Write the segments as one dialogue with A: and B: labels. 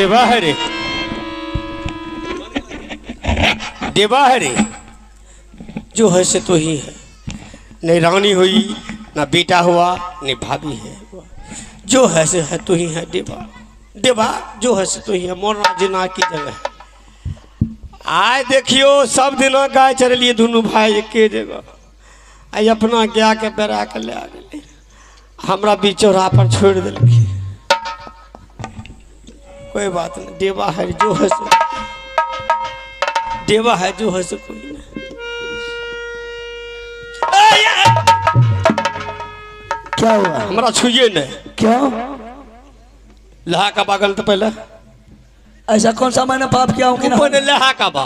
A: देवा हरे देवा हरे, जो है से तो ही है। नहीं रानी हुई, ना बेटा हुआ, नहीं भाभी है। जो है से है तो ही है। देवा देवा जो है से तो ही है। मोरना जिना की जगह आय देखियो सब दिन गाय चढ़लिए दुनू भाई एके जगह। आई अपना गया के बेरा के ले गेलै, हमरा बीच चौराहा पर छोड़ देलखिन। कोई बात नहीं, देवा है जो है से, देवा है जो है से कोई नहीं।
B: क्या हुआ?
A: हमरा छुए नहीं।
B: क्यों?
A: लहा का बागल तो पहले
B: ऐसा कौन सा मैंने पाप किया हूँ कि ना
A: लहा का बा।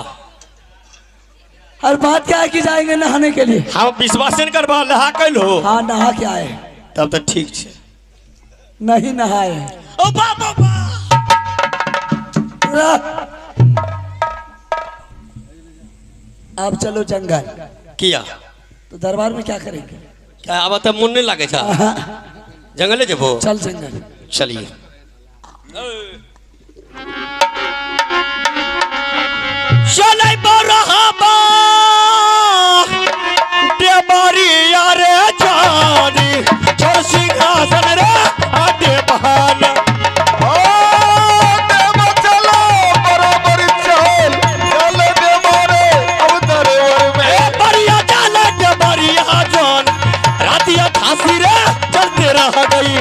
B: हर बात क्या है कि जाएंगे नहाने के लिए।
A: हाँ विश्वास नहीं करबा, नहा कैल हो।
B: हाँ नहा के आए
A: तब तो ठीक है।
B: नहीं नहाए।
A: ओ बाप बाप।
B: आप चलो जंगल।
A: किया
B: तो दरबार में क्या करेंगे?
A: क्या अब तो मन नहीं लगे था। जंगले जबो
B: चल जंगल
A: चलिए। चले बरहबा देवरिया रे जानी, छोड़ सिंहासन रे आटे बहाना।
C: ओ देव चलो बराबर चल, चल देव रे अब दरबार में।
A: बरिया चल देवरिया जान, रातिया फांसी रे चलते रह गई।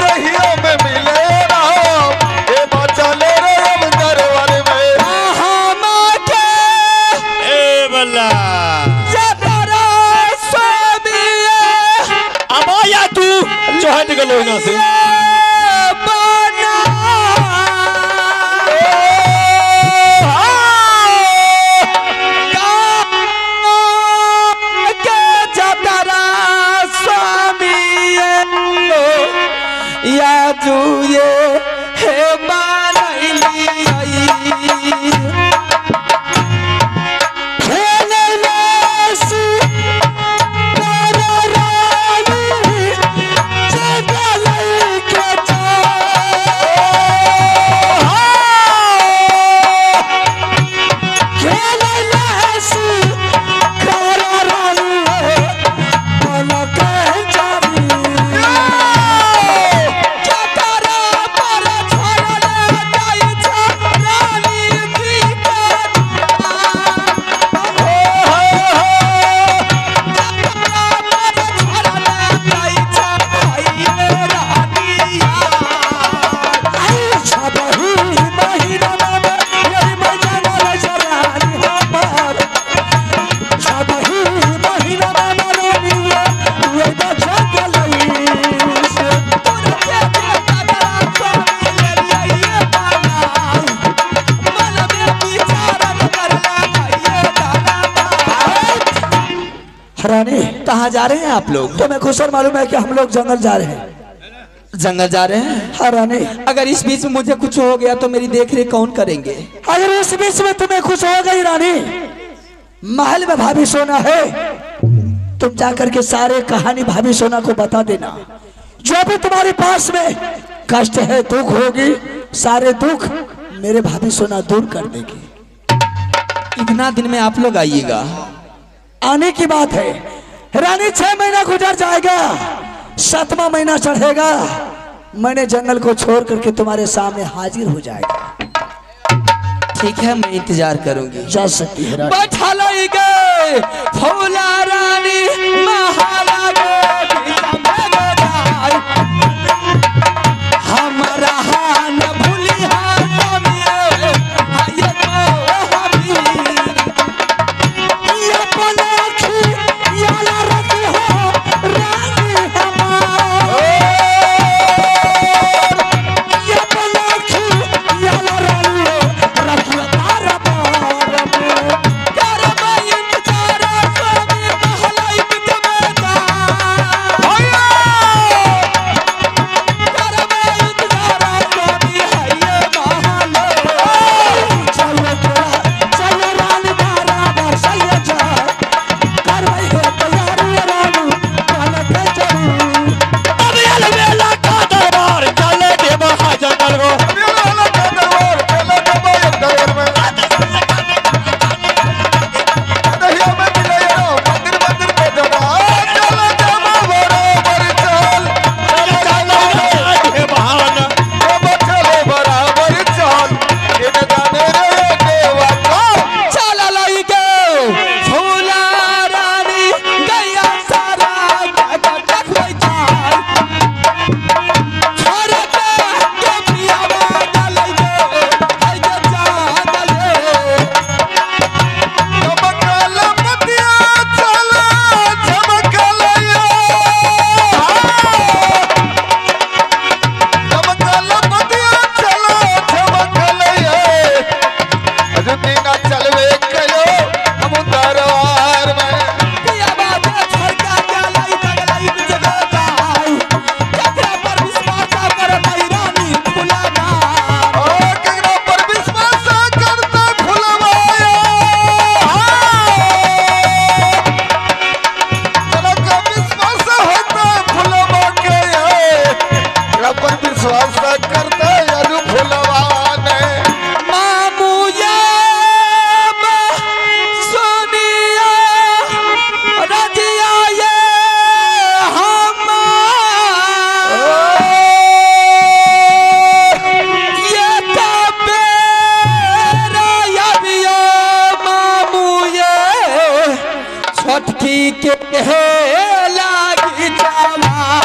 C: दहियों में मिले राम, देव चले रे अब दरबार में।
A: अब आया तू चढ़ गलो ना से।
D: या जुए हे
B: कहाँ
D: जा रहे हैं आप लोग?
B: तो मैं खुश और मालूम है कि हम लोग जंगल जा रहे हैं।
D: जंगल जा रहे हैं?
B: हाँ रानी।
D: अगर इस बीच में मुझे कुछ हो गया तो मेरी देख रेख कौन करेंगे?
B: अगर इस बीच में तुम्हें कुछ हो गई रानी, महल में भाभी सोना है, तुम जाकर के सारे कहानी भाभी सोना को बता देना। जो भी तुम्हारे पास में कष्ट है, दुख होगी, सारे दुख मेरे भाभी सोना दूर कर देगी।
D: इतना दिन में आप लोग आइएगा?
B: आने की बात है रानी, 6 महीना गुजर जाएगा, 7वां महीना चढ़ेगा, मैंने जंगल को छोड़ करके तुम्हारे सामने हाजिर हो जाएगा।
D: ठीक है, मैं इंतजार करूंगी।
B: जा सकती है रानी।
D: बैठा लाई गए फौला रानी महाराज हमारा न भूली छोटकी के हे लागी जावाए।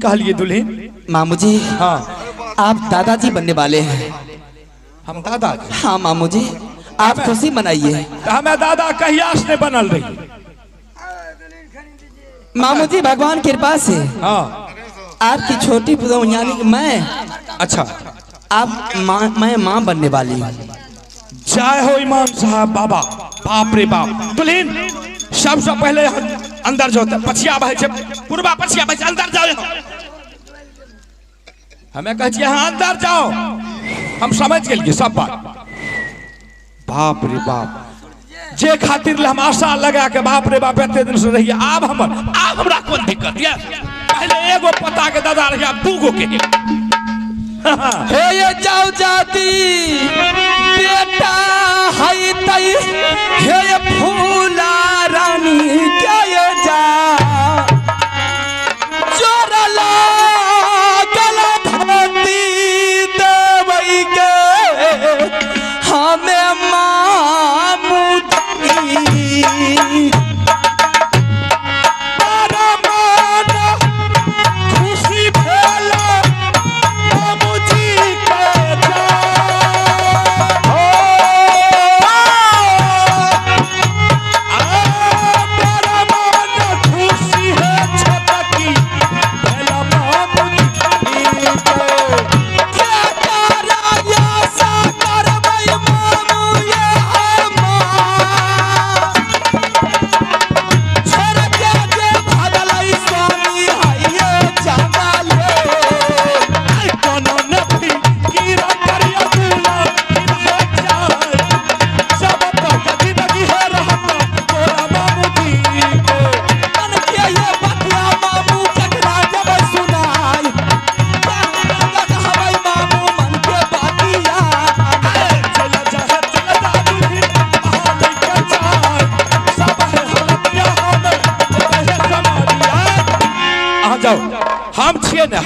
E: कहलिए दुल्हन?
D: मामू जी
E: हाँ,
D: आप दादाजी बनने वाले हैं।
E: हम दादाजी?
D: हाँ मामू जी, आप खुशी मनाइए।
E: हमें दादा कहिया से बनल रही।
D: मामू जी भगवान कृपा से
E: हाँ
D: आपकी छोटी यानी कि मैं,
E: अच्छा
D: आप माँ, मैं माँ बनने वाली हूँ।
E: जय हो इमाम साहब बाबा। बाप रे बाप। दुल्हन सबसे पहले अंदर जाओ, पछिया बहे छै, पूर्वा पछिया बहे छै, अंदर जाओ। हमें कहै छियै अहाँ अंदर जाओ, हम समझ गेलियै सब बात। बाप रे बाप, जे खातिर ले हम आशा लगा के बाप रे बाप एते दिन से रहिए, आब हमर आब हमरा कोन दिक्कत ये। पहले एगो पता के दादा रहिए, आब दूगो के।
D: हे ये जाओ जाती बेटा है तई, हे ये फूला रानी क्या ये जा चोरला गला धरती देवई के हमें मामू जी।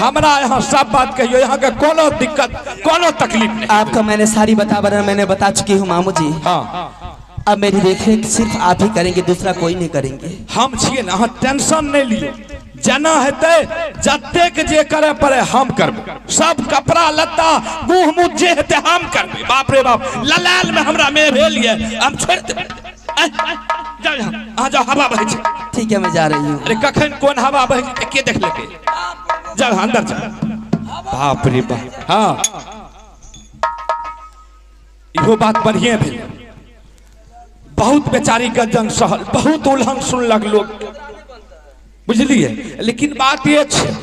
E: हमरा यहाँ सब बात कहियो, यहाँ के कोनो दिक्कत कोनो तकलीफ नहीं।
D: आपका मैंने सारी बता मैंने बता चुकी हूँ मामू जी।
E: हाँ
D: अब मेरी देखरेख सिर्फ आप ही करेंगे, दूसरा कोई नहीं करेंगे।
E: हम छिए ना, अहाँ टेंशन नहीं लियो, जना हेतै जतेक जे करे पड़े हम करबै, सब कपड़ा लत्ता गुह मुँह जे हेतै हम करबै। बाप रे बाप, ललाल में हमरा में भेल ये, हम छोड़ि देबै। जाओ अहाँ जाओ, हवा बहै छै।
D: ठीक है, मैं जा रही हूँ।
E: अरे कखन कोन हवा बहै छै के देख लेबै, जाओ अंदर जाओ। बाप रे बाप, हाँ इहो बात बढ़िया भेल। बहुत बेचारी गजन सहल, बहुत उल्हन सुनलक लोग, बुझलिए। लेकिन बात ये छै,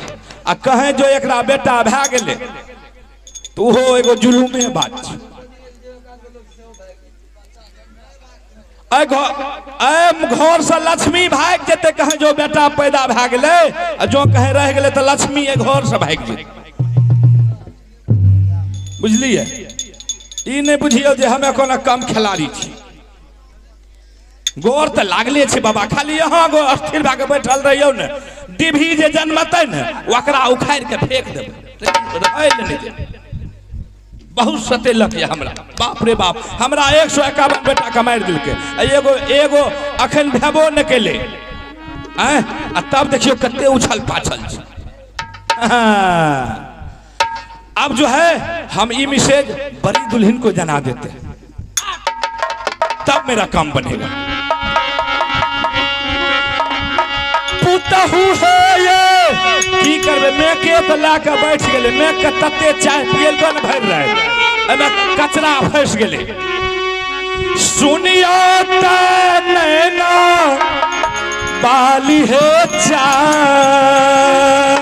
E: आ कहें जो एकरा बेटा भए गेलै तो ओहो एगो जुलूमे बात छै। घर से लक्ष्मी भागि जेतै, कहें जो बेटा पैदा भए गेलै, आ जो कहें रहि गेलै तऽ लक्ष्मी एहि घर से भागि जेतै, बुझलिए। ई नहि बुझियौ जे हमे कोनो कम खिलाड़ी छी, गोर तऽ लागले छै बाबा, खाली यहाँ गो स्थिर भए के बैठल रहियौ ने, डिभी जे जन्मतै ने ओकरा उखाड़ि के फेंक देबै, रहै लए नहि देबै। बहुत सतेलक यऽ हमरा, बाप रे बाप, हमरा 151 बेटा कमारि देलकै, एगो एगो अखन भेबो नहि केलै, आँय, आ तब देखियौ कते उछल पाछल छै। अब जो है हम ई मैसेज बड़ी दुल्हन को जना देते हैं, तब मेरा काम बनेगा। पुतहु है ये की करबे, मैं के तो ला के बैठ गेले, मैं के तते चाय पियल को न भरि रहे, एमे कचरा फंस गेले। सुनियो त नैना बाली है चाय,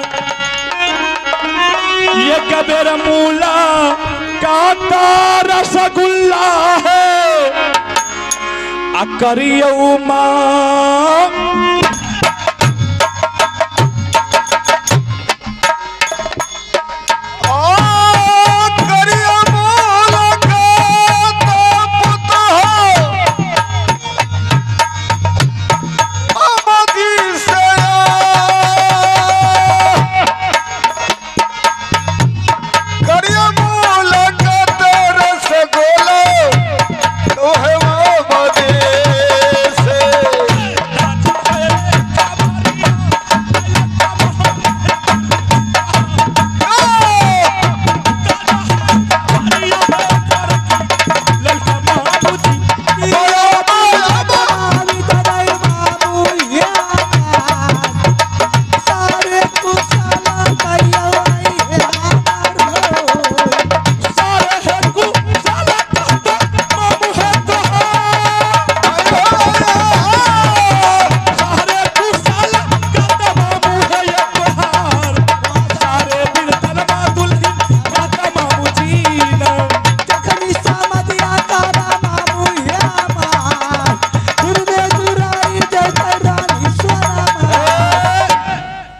E: ये कबेर मूला काटा रसगुल्ला है, आ करियौ माँ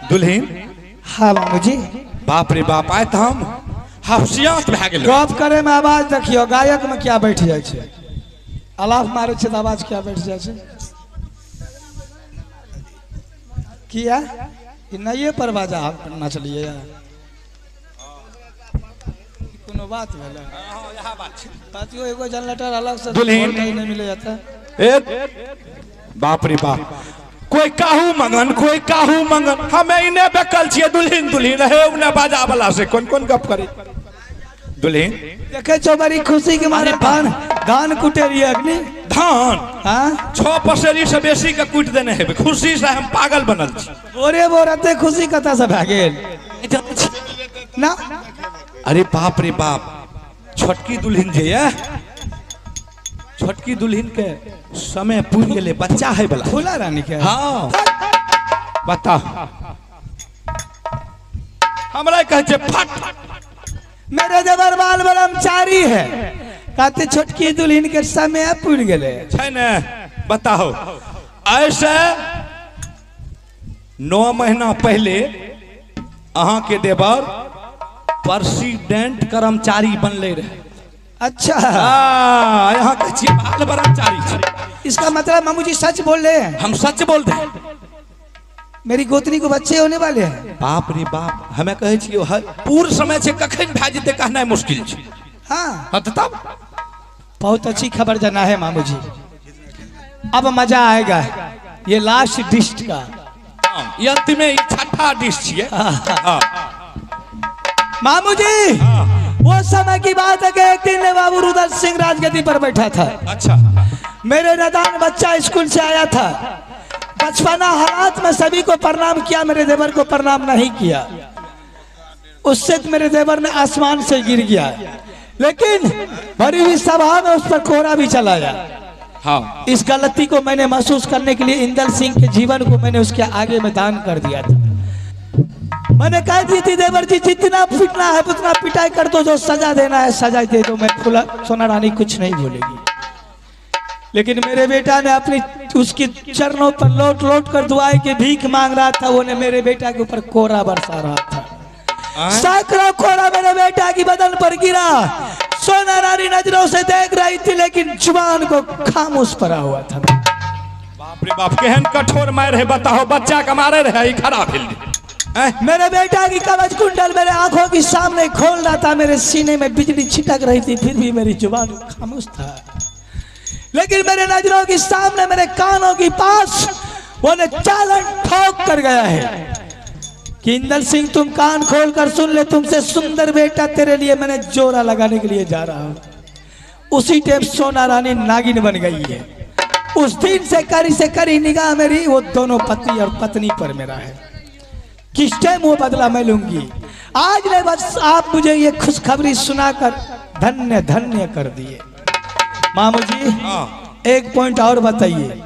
E: दुल्हीन।
B: हाँ बाबूजी।
E: बाप रे बाप, आए तो हम हफसियात भए गेल।
B: गप करे में आवाज देखियो, गायक में क्या बैठ जाइ छै, अलाफ मारे छै तऽ आवाज क्या बैठ जाइ छै। किया ई नये पर बाजा हम नचलिए, कोनो बात भेलै? पाँचगो एगो जनरेटर अलग से नहीं मिले जाता।
E: ए बाप रे बाप, कोई काहू मंगन, कोई काहू मंगन, हमें इने बेकल छिए दुल्हीन दुल्हीन हे उने बाजा वाला से कोन कोन गप करे। दुल्हीन
B: देखे छो बड़ी खुशी के मारे धान धान कुटे रहिए अग्नि
E: धान।
B: हां
E: 6 पसेरी से बेसी के कूट देने हेबे, खुशी से हम पागल बनल छी।
B: बोरे बोरते खुशी कथा से भए गेल ना।
E: अरे बाप रे बाप, छोटकी दुल्हीन जे ये, छोटकी दुल्हीन के समय पूर गेले, बच्चा है बला
B: फूला रानी के।
E: हाँ बता, हमरा कहै छै फट
B: मेरे देवर बाल ब्रह्मचारी है, कहते छोटकी दुल्हीन के समय पूर गेले
E: छै ने। बताओ, ऐसे 9 महीना पहले अहाँ के देवर प्रेसिडेंट कर्मचारी बनले रहे।
B: अच्छा,
E: यहाँ के छियै बाल ब्रह्मचारी छै।
B: इसका मतलब मामू जी सच बोल रहे हैं?
E: हम सच बोल रहे हैं।
B: मेरी गोतनी को बच्चे होने वाले हैं।
E: बाप रे बाप, हमें कहै छियै पूर समय छै, कखन भए जेतै कहनाइ मुश्किल छै।
B: हाँ
E: हाँ तो तब
B: बहुत अच्छी खबर जना है मामू जी। अब मजा आएगा ये लास्ट डिश का।
E: ई अंतिमे ई छठा डिश छियै।
B: मामू जी वो समय की बात है कि एक दिन बाबू रुदल सिंह राजगद्दी पर बैठा था।
E: अच्छा।
B: मेरे नादान बच्चा स्कूल से आया था, बचपना हालात में सभी को प्रणाम किया, मेरे देवर को प्रणाम नहीं किया। उससे मेरे देवर ने आसमान से गिर गया, लेकिन भरी हुई सभा में उस पर कोहरा भी चला गया।
E: हाँ।
B: इस गलती को मैंने महसूस करने के लिए इंदल सिंह के जीवन को मैंने उसके आगे में दान कर दिया था। मैंने कह दी थी देवर जी जितना पिटना है उतना पिटाई कर दो, जो सजा देना है सजा दे दो, मैं फुला सोना रानी कुछ नहीं बोलेगी। लेकिन मेरे बेटा ने अपनी उसके चरणों पर लोट लोट कर दुआएं की भीख मांग रहा था, वो ने मेरे बेटा के ऊपर कोरा बरसा रहा था। सैकड़ों कोरा मेरे बेटा की बदन पर गिरा। सोना रानी नजरों से देख रही थी, लेकिन जुबान को खामोश पड़ा हुआ था।
E: बाप रे बाप, केहन कठोर मार है बताओ, बच्चा के मारे रहे खड़ा भेल।
B: मेरे बेटा की कवच कुंडल मेरे आंखों के सामने खोल रहा था, मेरे सीने में बिजली छिटक रही थी, फिर भी मेरी जुबान खामोश था। लेकिन मेरे नजरों के सामने मेरे कानों के पास वो ने चालन ठोक कर गया है कि इंदल सिंह तुम कान खोल कर सुन ले, तुमसे सुंदर बेटा तेरे लिए मैंने जोरा लगाने के लिए जा रहा हूं। उसी टाइम सोना रानी नागिन बन गई है। उस दिन से करी निगाह मेरी वो दोनों पति और पत्नी पर मेरा है। किस टाइम वो बदला मैं लूंगी, आज नहीं, बस आप मुझे ये खुशखबरी सुनाकर धन्य धन्य कर दिए। मामू जी एक पॉइंट और बताइए,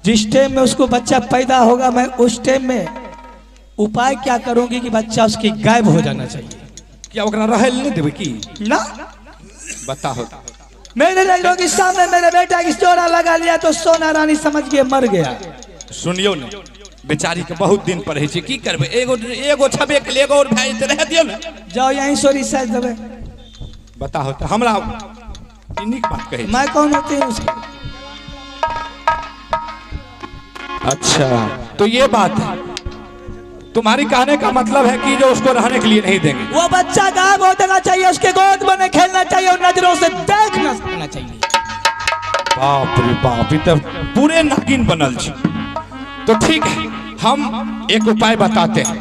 B: जिस टाइम में उसको बच्चा पैदा होगा मैं उस टाइम में उपाय क्या करूंगी कि बच्चा उसकी गायब हो जाना चाहिए?
E: क्या ओकरा रहल नहीं देबै की
B: ना?
E: बताओ।
B: मेरे नजरों के सामने मेरे बेटा की चोरा लगा लिया तो सोना रानी समझ के मर गया।
E: सुनियो ने बेचारी के बहुत दिन पर है छै, की करबै, एगो एगो छबे के एगो और भए जेतै, रह दियौ ने।
B: जाओ यहीं सोरी साज देबै।
E: बताओ त हमरा ई नीक बात कहै।
B: मैं कौन होती हूं उसकी?
E: अच्छा तो ये बात है, तुम्हारी कहने का मतलब है कि जो उसको रहने के लिए नहीं देंगे,
B: वो बच्चा गायब हो जाना चाहिए, उसके गोद में खेलना चाहिए और नजरों से देखना सकना चाहिए।
E: बाप रे बाप, तो पूरे नागिन बनल छे। तो ठीक है, हम एक उपाय बताते हैं।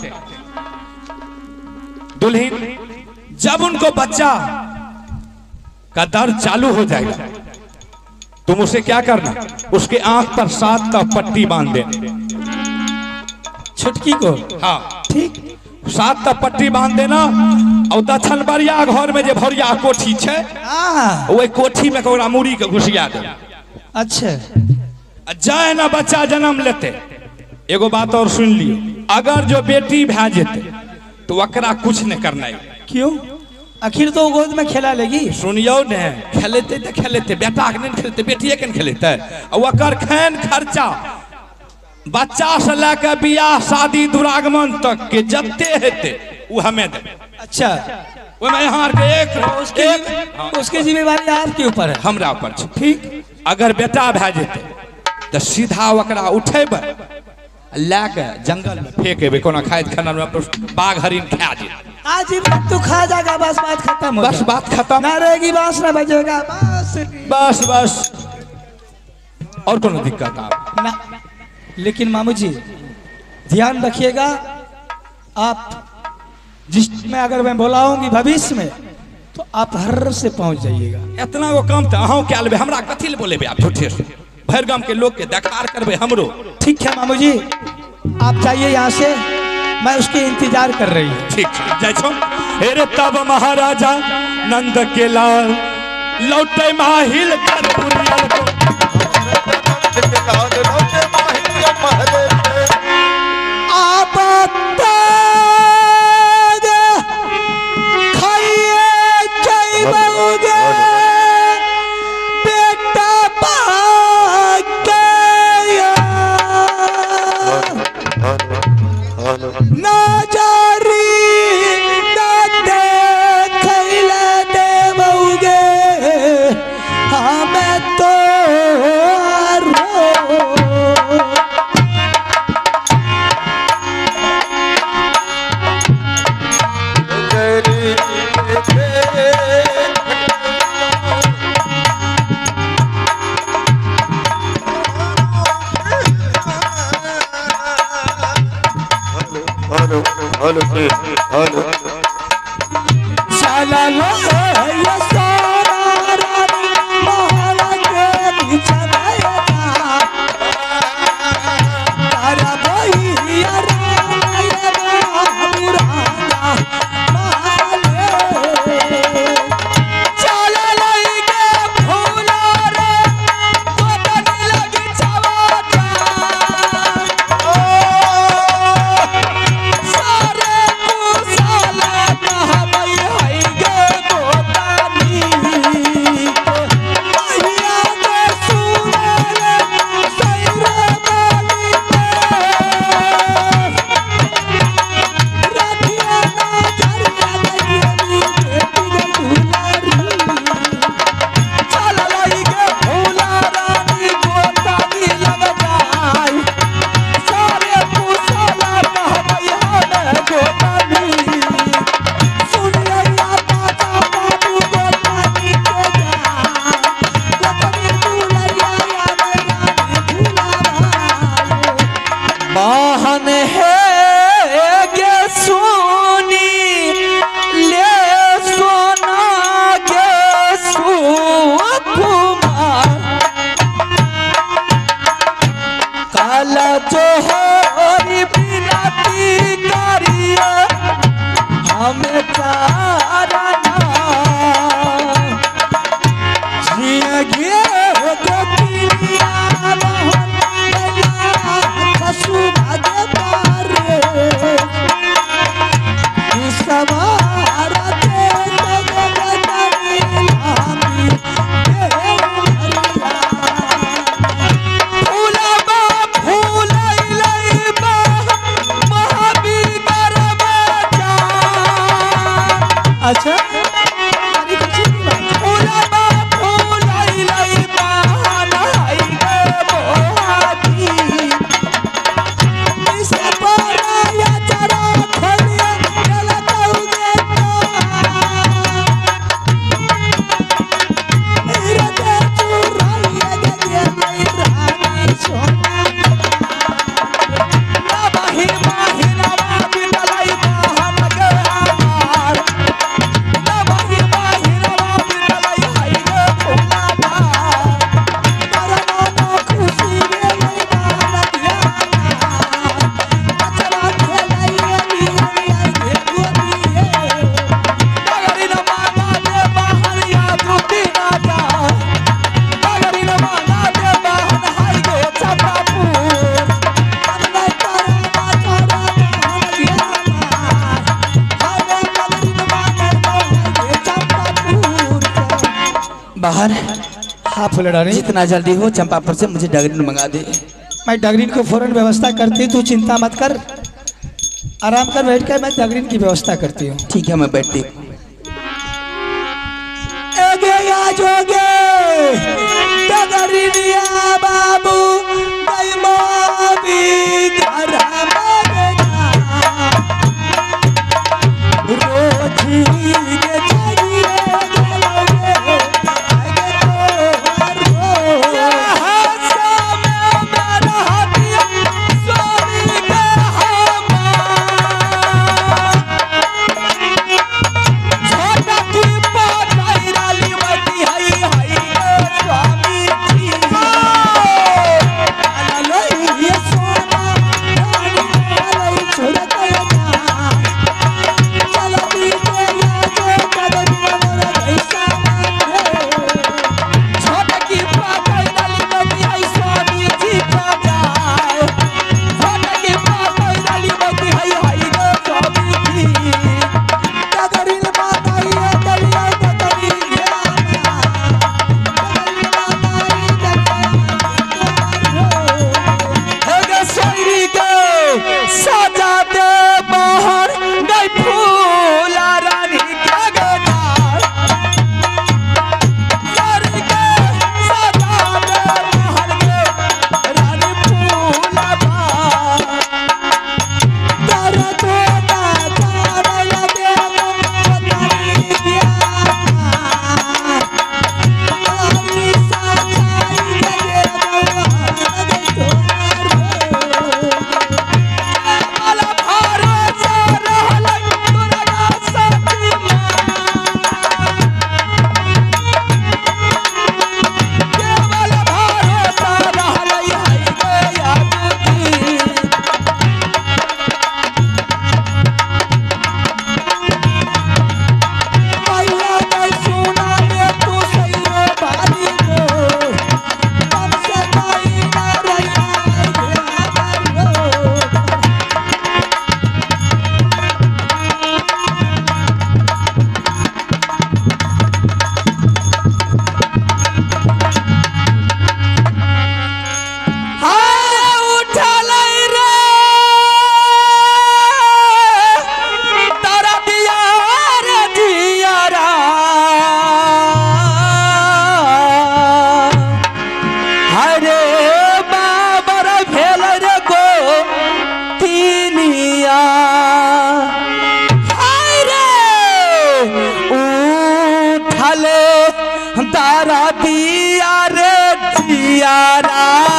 E: दुल्हन जब उनको बच्चा का दर्द चालू हो जाएगा, तुम उसे क्या करना, उसके आंख पर 7 का पट्टी बांध देना,
B: छुटकी को।
E: हाँ
B: ठीक,
E: 7 का पट्टी बांध देना और दक्षिण बरिया घर में जे भरिया कोठी छे वही कोठी में ओकरा मूड़ी के घुसिया दे।
B: अच्छा,
E: जाए ना बच्चा जन्म लेते। एगो बात और सुन लियो, अगर जो बेटी भै जेते तो ओकरा कुछ नहीं करना है।
B: क्यों? आखिर तो गोद में खेला लेगी।
E: सुनियो ने, खेलेते तो खेलेते, बेटा के नहीं खेलते, बेटिए के खेलेते। ओकर खैन खर्चा बच्चा से लेकर बियाह शादी दुरागमन तक के जते हेते वो हमें दे।
B: अच्छा,
E: ओहिमे यहाँ के एक एक
B: उसकी जिम्मेवारी आपके ऊपर है,
E: हमरा ऊपर।
B: ठीक,
E: अगर बेटा भए जेते तो सीधा ओकरा उठेबै लए के जंगल में फेंक एबै, कोनो खाइत खाना में बाघ हरिण खा जेतै।
B: आज तू खा जाएगा, बस बात खत्म हो,
E: बस बात खत्म,
B: ना रहेगी बांस ना बजेगा, बस
E: बस बस, और कोनो दिक्कत आप
B: ना। लेकिन मामू जी ध्यान रखिएगा, आप जिसमें अगर मैं बोलाऊंगी भविष्य में तो आप हर से पहुंच जाइएगा।
E: इतना वो काम तो अहों क्या लेबै, हमरा कथी ले बोलेबै आप झूठे से, भरि गाम के लोग के देखार करबै हमरो।
B: ठीक है मामू जी, आप जाइए यहाँ से, मैं उसके इंतजार कर रही हूँ।
E: ठीक ठीक, जाइ छौ। अरे तब महाराजा नंद के लाल लौटे माहिल कर पुरियल को।
B: आप खाइए जइबोगे बेटा पाके नजरी न देखैले देबोगे हमें तो।
C: हेलो हेलो
B: चला लो ये सोना रानी महल के बीच में तारा भैया राम ये पुराना महल चला लई के फूला रे गोतनी लगी छवाटा सारे कुशाला कहबई हई गे गोतनी मैया के सुनले सैरे बाली पे रखिया ना झरिया गई बेटी गे दुलारी चल लई के फूला रानी गोतनी लग जाई सारे कुशाला कहबई हमें गोतनी सुनिया पाचा बाबू गोतनी के जा गोतनी दुलरिया या रानी भुलावा
D: बाहन है गे सोनी ले सोना गे सुकुमार काला चोहरी बिनती करिए हमें चारना
B: जिए गोतिया बहन कसु भागे पारे सवार ते गोतनी लामी
D: फूलबा फूलैलैबा महावीर करबा जान।
B: अच्छा
D: फूलबा फूलैलैबा नहाई गे बोहाती।
B: इसे पराया चरा खोलिया गला कहूगे तो चुराइए गे गे रानी सोना
D: बाही माहिरवा बिटलाई बहन गे हमार। बाही माहिरवा बिटलाई हाय गे फूलबा।
B: परमात्मा खुशी रे लई बारतिया बचवा खेलैए मीरा गे गोदिए
D: डगरी न मांगा दे बहन या द्रुति ना जा। डगरी न मांगा दे बहन हाय गो चंपापुर।
B: हमने परमा चरा बहन हमें कबरीन मांगे गे चंपापुर
D: बाहर
F: हाँ फुलरानी,
D: जितना जल्दी हो चंपापुर से मुझे डगरीन मंगा दे।
F: मैं डगरीन को फौरन व्यवस्था करती, तू चिंता मत कर, आराम कर बैठ कर, मैं डगरीन की व्यवस्था करती हूँ।
D: ठीक है, मैं बैठती हूँ।
B: एगे जोगे डगरिनिया बाबू गई मावी घर में रोजी के छगिए गेलो रे आगे तोहर हो
D: सिया राम।